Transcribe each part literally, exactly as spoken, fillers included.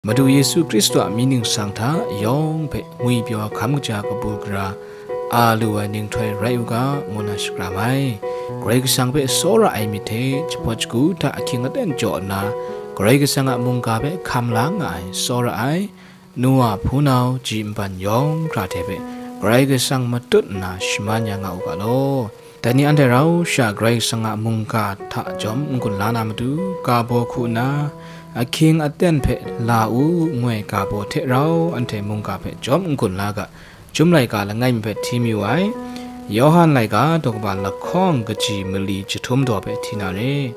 Madu Yesu Hkristu a mying ningsang hta yawng hpe ngwipyaw hkam kaja kabu gara a lu ai ninghtoi rai u ga, ngu na shakram ai. Karai Kasang hpe tsawra ai myit hte jahpawt shagu hta ahkying aten jaw nna, Karai Kasang a mungga hpe hkam la nga ai, tsawra ai, nu wa hpunau ji nban yawng hkra hte hpe Karai Kasang matut nna shaman ya nga u ga law. Dai ni anhte rau sha Karai Kasang a mungga hta jawm n-gun la na matu, ga baw hku nna, ahkying aten hpe la u, ngu ai ga baw hte rau anhte mungga hpe jawm n-gun la ga, Chyum laika langai mi hpe hti mayu ai, Yawhan laika daw kaba lahkawng kaji mali jahtum daw hpe hti na re.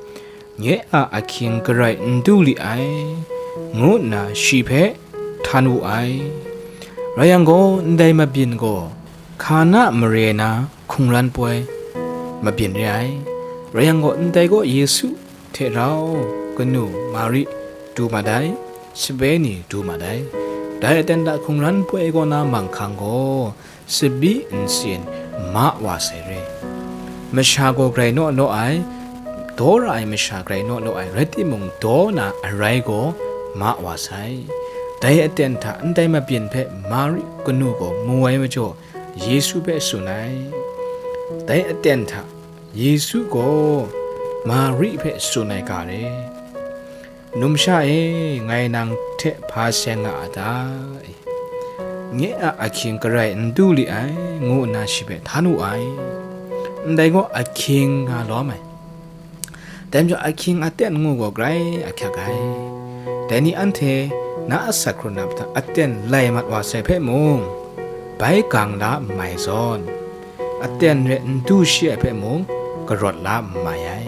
Nye a ahkying garai n du li ai, ngu nna shi hpe htan wu ai. Rai yang gaw, ndai mabyin gaw Hkana mare na hkungran poi mabyin re ai. Rai yang gaw, ndai gaw Yesu hte rau kanu Mari du mat ai, sape ni du mat ai. Dai aten hta hkungran poi kaw na manghkang gaw, tsabyi ntsin ma wa sai re. Masha gaw grai naw naw ai, daw ra ai masha grai naw naw ai, rai timung, daw na arai gaw ma wa sai. Dai aten hta ndai mabyin hpe Mari kanu gaw mu ai majaw, Yesu hpe tsun ai. Dai aten hta Yesu gaw Mari hpe tsun ai ga re, "Numsha e, ngai nang hte hpa seng nga a ta? Nye a ahkying garai n du li ai," ngu nna shi hpe htan wu ai. Ndai gaw ahkying nga lawm ai. Dai majaw ahkying aten ngu gaw grai ahkyak ai. Dai ni anhte na asak hkrun lam hta aten lai mat wa sai hpe mung, bai gang la n mai zawn, aten re n du shi ai hpe mung, karawt la n mai ai.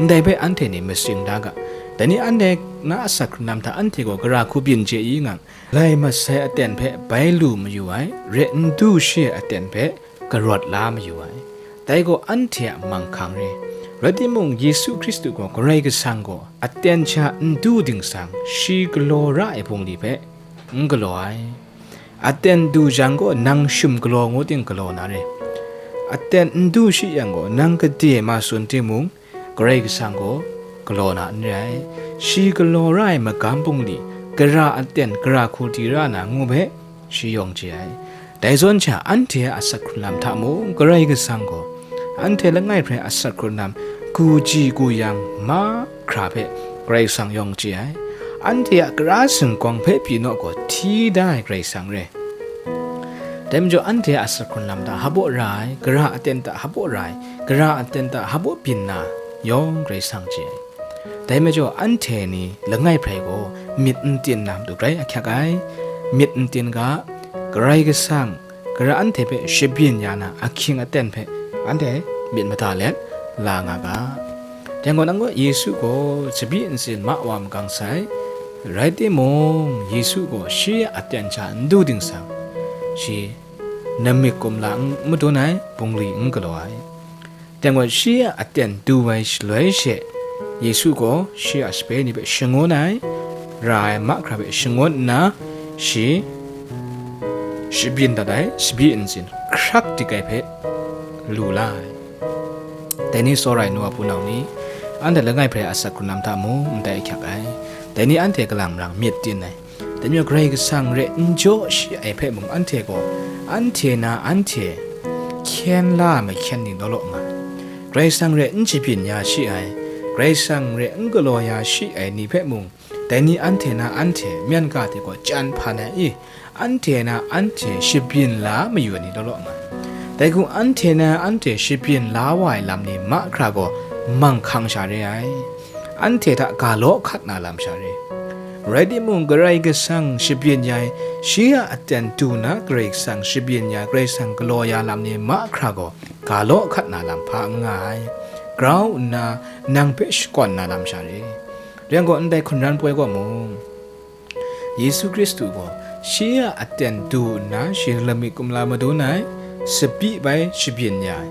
Ndai hpe anhte ni matsing da ga. Dai ni anhte na asak hkrun lam hta anhte gaw gara hku byin chye i ngang, lai mat sai aten hpe bai lu mayu ai, re n du shi ai aten hpe karawt la mayu ai. Dai gaw anhte a manghkang re. Rai timung, Yesu Hkristu gaw, Karai Kasang gaw aten sha n du dingsang, shi galaw ra ai bungli hpe n galaw ai. Aten du jang gaw, nang shum galaw ngu ting galaw na re. Aten n du shi yang gaw, nang gade ma tsun timung, Karai Kasang gaw galaw na n re ai. Shi galaw ra ai magam bungli, gara aten, gara hku di ra na ngu hpe, shi yawng chye ai. Dai zawn sha, anhte a asak hkrun lam hta mung, Karai Kasang gaw anhte langai hpe asak hkrun lam gu ji gu yang mahkra hpe Karai Kasang yawng chye ai. Anhte a gara singkawng hpe pyi naw gaw, hti da ai Karai Kasang re. Dai majaw, anhte a asak hkrun lam hta hpaw ra ai, gara aten hta hpaw ra ai, gara aten hta hpaw byin na yawng Karai Kasang chye ai. Dai majaw, anhte ni langai hpe gaw myit n tin na matu grai ahkyak ai. Myit n tin ga, Karai Kasang, gara anhte hpe shabyin ya na ahkying aten hpe anhte myit mada let la nga ga. Dai gaw, nang gaw Yesu gaw tsabyi ntsin ma wa magang sai, rai timung, Yesu gaw shi a aten sha n du dingsang, shi namik kumla n madun ai, bungli n galaw ai. Dai gaw, shi a aten du ai shaloi she, Yesu gaw shi a sape ni hpe shangun ai, ra ai mahkra hpe shangun nna, shi shabyin dat ai, tsabyi ntsin hkrak dik ai hpe lu la ai. Dai ni tsawra ai nu a hpunau ni, anhte langai hpe asak hkrun lam hta mung ndai ahkyak ai. Dai ni anhte kalang marang myit tin ai. Dai majaw, Karai Kasang re n jaw shi ai hpe mung, anhte gaw, anhte na anhte hkyen la mahkyen ni law law nga ai. Karai Kasang re n shabyin ya shi ai, Karai Kasang re n galaw ya shi ai ni hpe mung, dai ni anhte na anhte myen ga hte gaw chyan hpan ai i? Anhte na anhte shabyin la mayu ai ni law law nga ai. Dai hku anhte na anhte shabyin la wa ai lam ni mahkra gaw manghkang sha re ai. Anhte hta ga law hkat na lam sha re. Rai timung, Karai Kasang shabyin ya ai, shi a aten du na Karai Kasang shabyin ya, Karai Kasang galaw ya lam ni mahkra gaw ga law hkat na lam hpa n nga ai. Grau nna nang hpe shakawn na lam sha re. Rai yang gaw, ndai hkungran poi gaw mung, Yesu Hkristu gaw shi a aten du nna shi lamik kumla madun ai, tsabyi bai shabyin ya ai.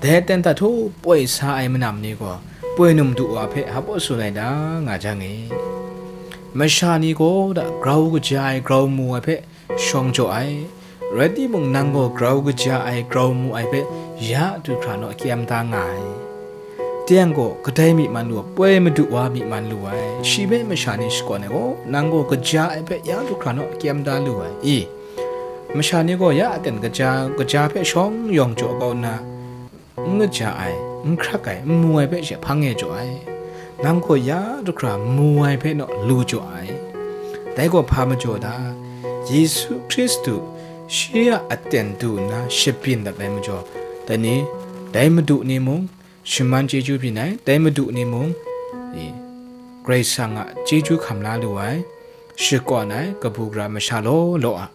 Dai aten hta htaw poi sa ai manam ni gaw, poi num du wa hpe hpaw tsun ai da nga jang e. Masha ni gaw da grau kaja ai, grau mu ai hpe shawng jaw ai. Rai timung, nang gaw grau kaja ai, grau mu ai hpe ya du hkra naw, kyem da nga ai. Teng gaw kadai myi man lu ai, poi madu wa myi man lu ai. Shi hpe masha ni shakawn ai gaw, nang gaw kaja ai hpe ya du hkra naw, kyem da lu ai. I, masha ni gaw ya aten kaja, kaja hpe shawng yawng jaw kau nna, n kaja ai, n hkrak ai, n mu ai hpe she hpang e jaw ai. Nang gaw ya du hkra mu ai hpe naw lu jaw ai. Dai gaw hpa majaw da? Yesu Hkristu shi a aten du nna shabyin dat ai majaw, dai ni, dai madu ni mung, shaman chyeju byin ai, dai madu ni mung, i, Karai Kasang a chyeju hkam la lu ai, shakawn ai kabu gara masha law law a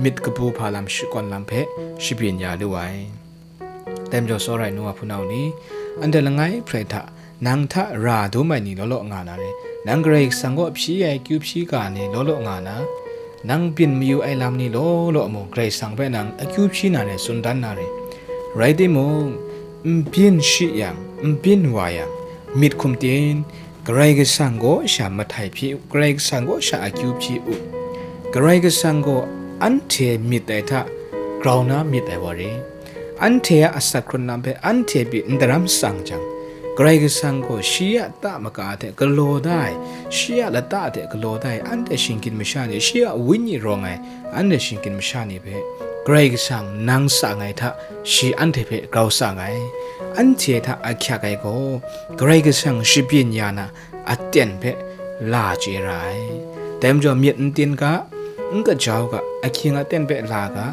myit kabu hpa lam shakawn lam hpe shabyin ya lu ai. Dai majaw, tsawra ai nu wa hpunau ni, anhte langai hprai hta, nang hta ra dum ai ni law law nga na re. Nang Karai Kasang kaw hpyi ai akyu hpyi ga ni law law nga na, nang byin mayu ai lam ni law law mung, Karai Kasang hpe nang akyu hpyi na re, tsun dan na re. Rai timung, n byin shi yang, n byin wa yang, myit hkum tin, Karai Kasang gaw sha mahtai hpyi u, Karai Kasang gaw sha akyu hpyi u. Karai Kasang gaw anhte myit ai hta grau na myit ai wa re. Anhte a asak hkrun lam hpe anhte pyi n daram tsang jang, Karai Kasang gaw shi a ta maka hte galaw da ai, shi a lata hte galaw da ai, anhte shinggyim masha ni, shi a Wenyi rawng ai, anhte shinggyim masha ni hpe Karai Kasang nang tsang ai hta, shi anhte hpe grau tsang ai. Anhte hta ahkyak ai gaw, Karai Kasang shabyin ya na aten hpe la chye ra ai. Dai majaw, myit n tin ga, n kajau ga, ahkying aten hpe la ga,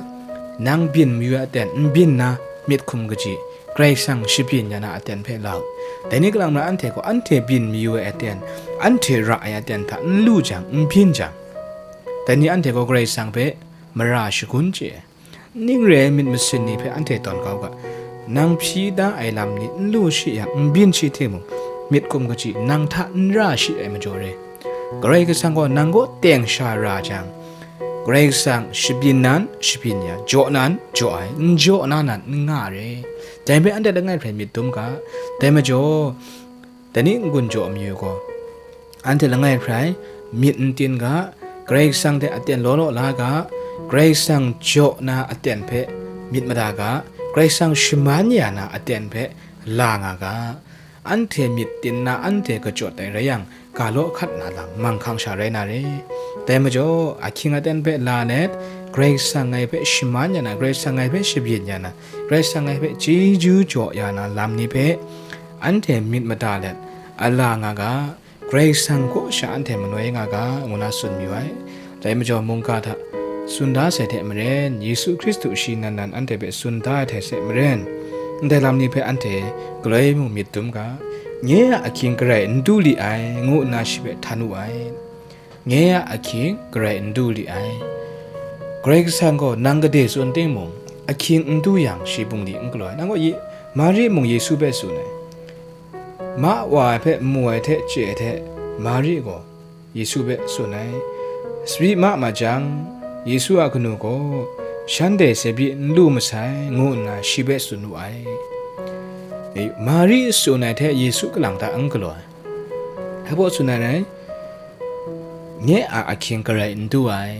nang byin mayu ai aten n byin na, myit hkum kaji, Karai Kasang shabyin ya na aten hpe la u. Dai ni kalang mara anhte gaw, anhte byin mayu ai aten, anhte ra ai aten hta n lu jang, n byin jang, dai ni anhte gaw Karai Kasang hpe mara shagun chye ai. Ning re ai myit masin ni hpe anhte tawn kau ga, nang hpyi da ai lam ni n lu shi yang, n byin shi hte mung, myit hkum kaji nang hta n ra shi ai majaw re. Karai Kasang gaw nang kaw teng sha ra jang, Karai Kasang shabyin nan, shabyin ya, jaw nan, jaw ai, n jaw na nan, n nga re. Dai hpe anhte langai hprai myit dum ga, dai majaw, dai ni n-gun jaw mayu gaw, anhte langai hprai myit n tin ga, Karai Kasang hte aten law law la ga, Karai Kasang jaw na aten hpe myit mada ga, Karai Kasang shaman ya na aten hpe la nga ga, anhte myit tin na anhte kachawt ai rai yang, ga law hkat na lam manghkang sha rai na re. Dai majaw, ahkying aten hpe la let, Karai Kasang ngai hpe shaman ya na, Karai Kasang ngai hpe shabyin ya na, Karai Kasang ngai hpe chyeju jaw ya na lam ni hpe anhte myit mada let, a la nga ga, Karai Kasang kaw sha anhte manoi nga ga, ngu na tsun mayu ai. Dai majaw, mungga hta tsun da sai hte maren, Yesu Hkristu shi nan nan anhte hpe tsun da ai hte hte maren, ndai lam ni hpe anhte galoi mung myit dum ga, nye a ahkying garai n du li ai, ngu nna shi hpe htan wu ai. Nye a ahkying garai n du li ai. Karai Kasang gaw nang gade tsun timung, ahkying n du yang, shi bungli n galaw ai. Nang gaw, Ye-, Mari mung Yesu hpe tsun ai. Ma wa ai hpe mu ai hte chye ai hte, Mari gaw Yesu hpe tsun ai. Tsabyi ma ma jang, Yesu a kanu gaw, shanhte tsabyi n lu masai, ngu nna shi hpe tsun wu ai. E, Mari tsun ai hte Yesu kalang ta n galaw ai. Hpa baw tsun ai rai, nye a ahkying garai n du ai,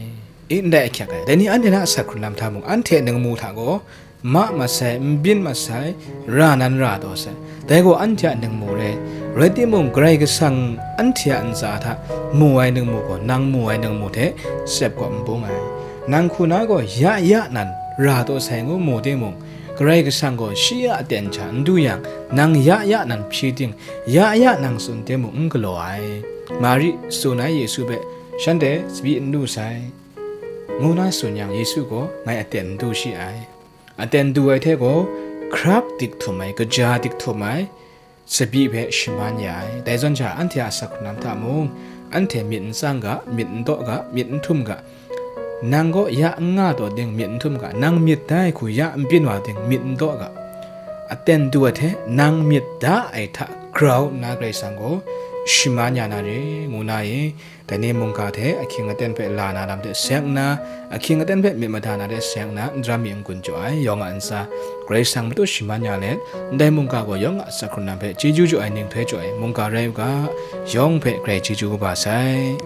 i ndai ahkyak ai. Dai ni anhte na asak hkrun lam hta mung, anhte ningmu hta gaw, ma masai, n byin masai, ra nan ra taw sai. Dai gaw anhte a ningmu re. Rai timung, Karai Kasang anhte a ntsa hta mu ai ningmu gaw, nang mu ai ningmu hte tsep gaw n bung ai. Nang hku na gaw ya ya nan ra taw sai ngu mu timung, Karai Kasang gaw shi a aten hta n du yang, nang ya ya nan hpyi ting, ya ya nang tsun timung n galaw ai. Mari tsun ai Yesu hpe, shanhte tsabyi n lu sai, ngu na tsun yang, Yesu gaw ngai aten n du shi ai. Aten du ai hte gaw, hkrap dik htum ai, kaja dik htum ai, tsabyi hpe shaman ya ai. Dai zawn sha, anhte a asak hkrun lam hta mung, anhte myit n tsang ga, myit n daw ga, myit n htum ga, nang gaw ya n nga taw ding myit n htum ga, nang myit da ai hku ya n byin wa ding myit n daw ga, aten du ai hte nang myit da ai hta grau nna Karai Kasang gaw shaman ya na re, ngu na e, dai ni mungga hte ahkying aten hpe la na lam hte seng nna, ahkying aten hpe myit mada na hte seng nna, n daram mi n-gun jaw ai, yawng a ntsa Karai Kasang matut shaman ya let, ndai mungga gaw yawng a asak hkrun lam hpe chyeju jaw ai ninghtoi jaw ai mungga rai u ga, yawng hpe Karai chyeju kaba sai.